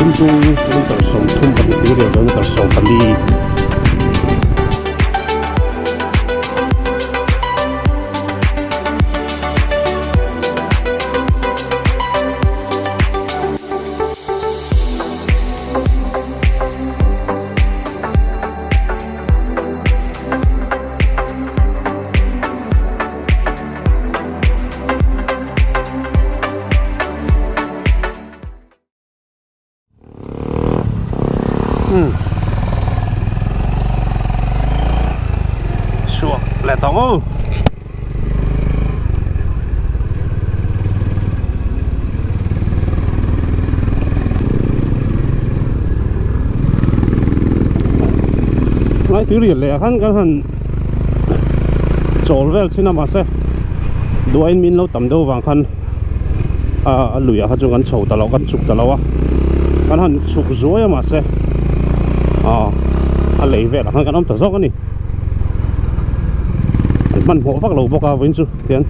Khumtung kilometer 32 tuirial kilometer 14. Chhuak leh tawh ang aw. Ngai tui riat leh ah khan kan han chawl vel thin a mahse duain min lo tam deuh vang khan a luiah kha chuan kan chho ta lo kan chhuk ta lo a kan han chhuk zuai a mahse a lei velah khan kan awm ta zawk a ni. An hmanhmawh vak lo bawk a vawiin chu tian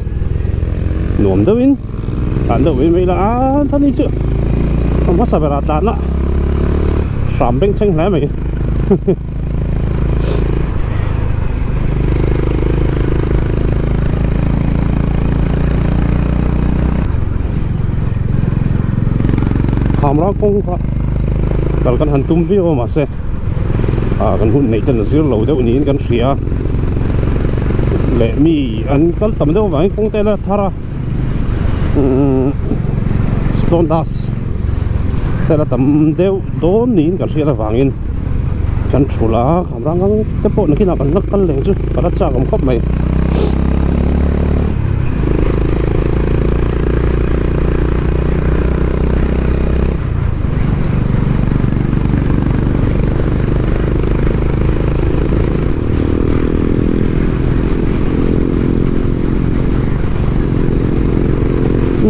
nuam deuhin tlan deuh mai mai ila a thani chu a hmasa berah tlan a hram bengchheng hle mai Khamra kawng kha kal kan han tum viau a mahse ah kan hun neih ten a zir lo deuh niin kan hria leh mi an kal tam deuh avangin kawng te a la thar a umm stone dust te la tam deuh dawn niin kan hriat avangin kan thulh a kham rang ang te pawh nakinah kan la kal leh ang chu ka la chak awm khawp mai.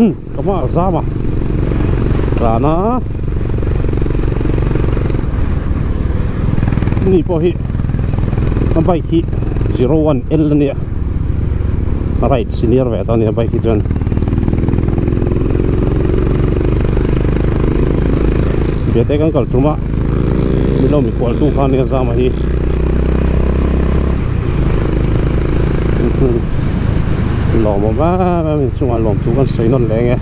Umm ka hmaah zam a tlan a ni pawh hi a bike hi zero one L a nia a ride senior ve ta a nia bike hi chuan. Biate kan kal tum a milo mikhual tu kha nia zama hi lawm awm em em in chungah lawm thu kan sawi nawn leng e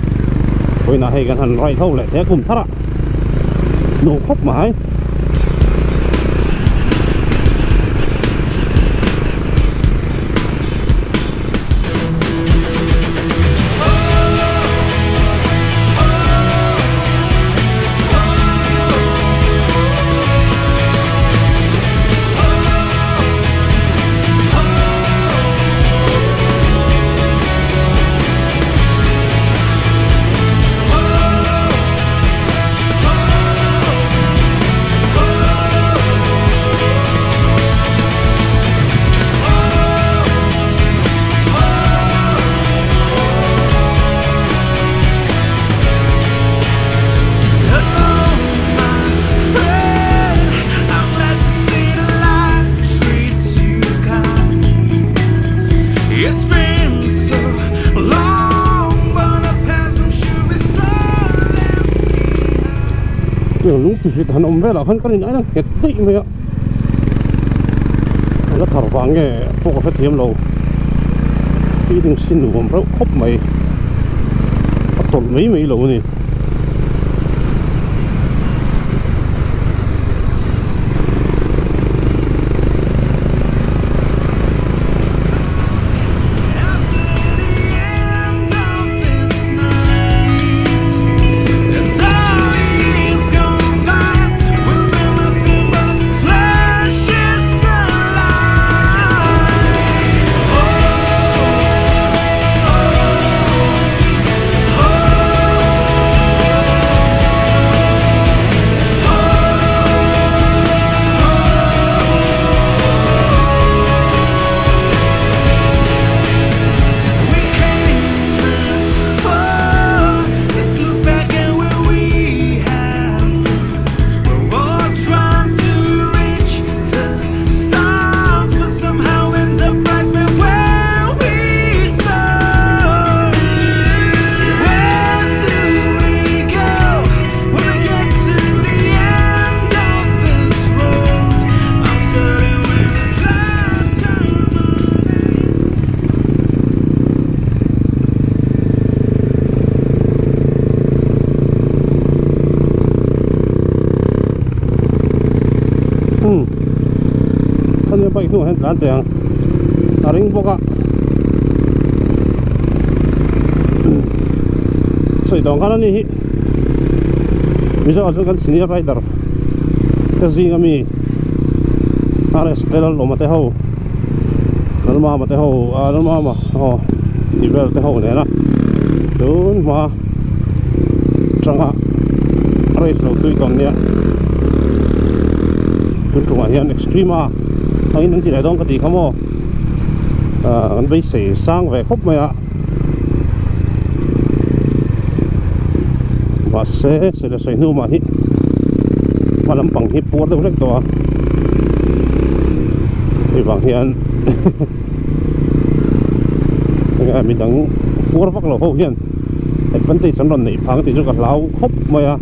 vawiinah hei kan han ride ho leh thei a kum thar ah nuam khawp mai. Lungpihrit han awm velah khan ka rin ain a nghet daih mai a a la thar vang nge pawh ka hrethiam lo feeling hi nuam reuh khawp mai a tawlh mai mai lo a ni. hnungah hian tlan teh ang a ring bawk a sawi tawng khan a ni hi Mizoah chuan kan senior rider te zing ami RS te Lalawma te ho Lalmama te ho ah Lalmama aw tih vel te ho nena tun hma tanga race lo tui tawn nia tun tungah hian extreme a angin an ti leh dawn ka tih kha maw ah kan beisei sang ve khawp mai a mahse sele sawi hnu mah hi hma lampang hi puar deuh hlek tawh a hei vang hian enge midang puar vak lo ho hian advantage an rawn neih phang tih chu ka hlau khawp mai a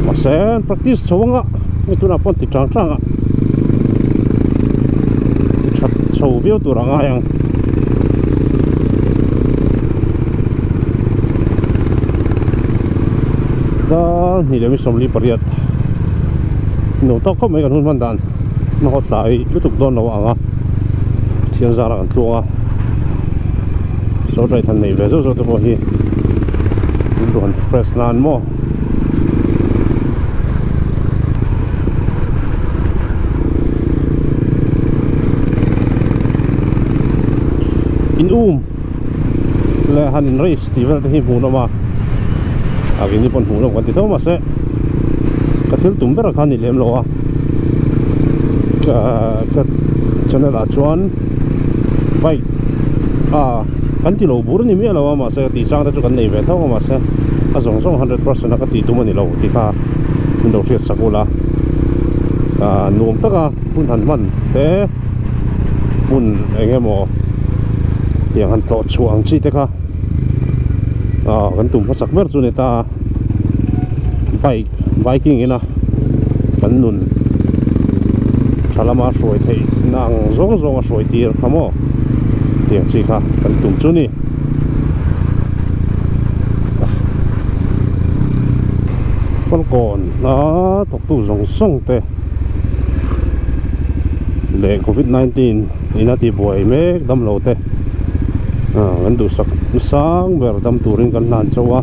mahse practice chho anga hei tunah pawh an ti chang chang a ti that chho viau tur a ngai ang. Dar hnih leh mi 48 nuam tawk khawp mai kan hun hman dan na haw tlai lutuk dawn lo ang a Pathian zara kan tluang a saw tlai than nei ve zauh zauh te pawh hi rilru han fresh nan maw. In um leh han in race tih vel te hi hmuh nawm a a keini pawn hmuh nawm kan ti tho mahse ka thil tum ber kha a ni lem lo a ka ka channel ah chuan bike a kan ti lo bur a ni miah lo a mahse ka tih chang te chu kan nei ve tho a mahse a zawng zawng hundred percent a ka tih tum a ni lo tih kha min lo hriat sak ula ah nuam taka hun han hman te hmun eng emaw tiang han tlawh chhuah ang chi te kha ah kan tum hmasak ber chu a ni ta a bike biking ina kan nun tha lama hruai theih na ang zawng zawng a hruai tir kha maw tiang chi kha kan tum chu a ni. Falkawn a thawktu zawng zawng te leh covid 19 in a tihbuai mek damlo te ah kan duhsak sang ber dam turin kan hlan chauh a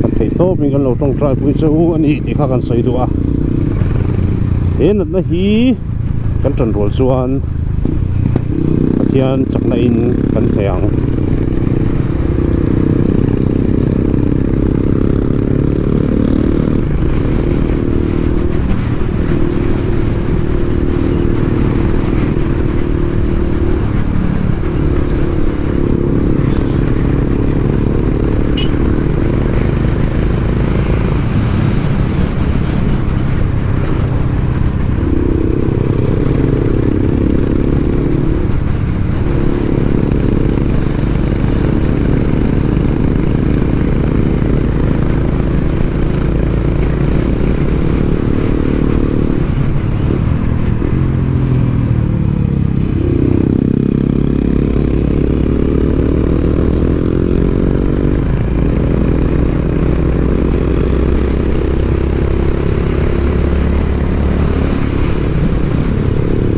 kan theih tawp in kan lo tawngtai pui che u a ni tih kha kan sawi duh a he natna hi kan tan rual chuan Pathian chakna in kan hneh ang.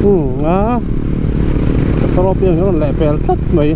Umm a motor piang hi a rawn leh pel tlat mai.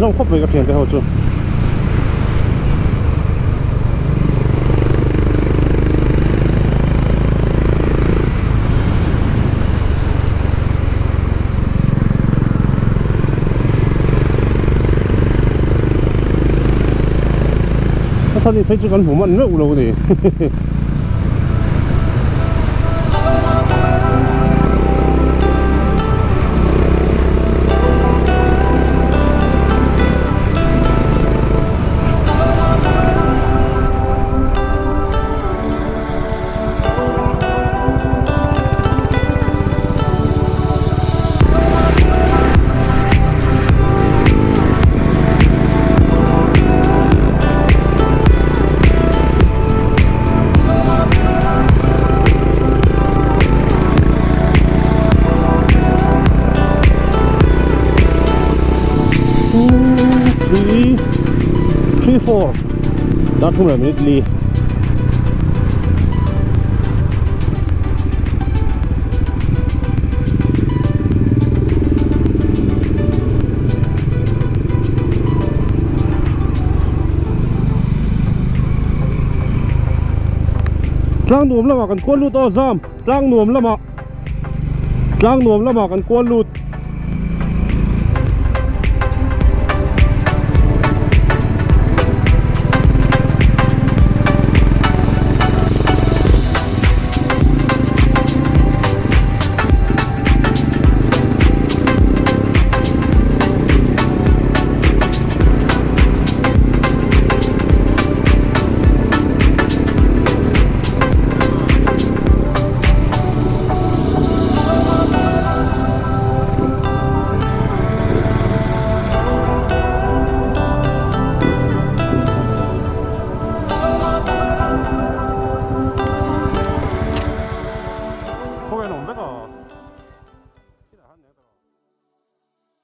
hlawm khawp mai ka thiante ho chu. A thani phei chu kan hmu man meuh lo a ni. Three, three, four. Dar thum leh minute li. Tlang nuam lamah kan kual lut aw zam tlang nuam lamah tlang nuam lamah kan kual lut.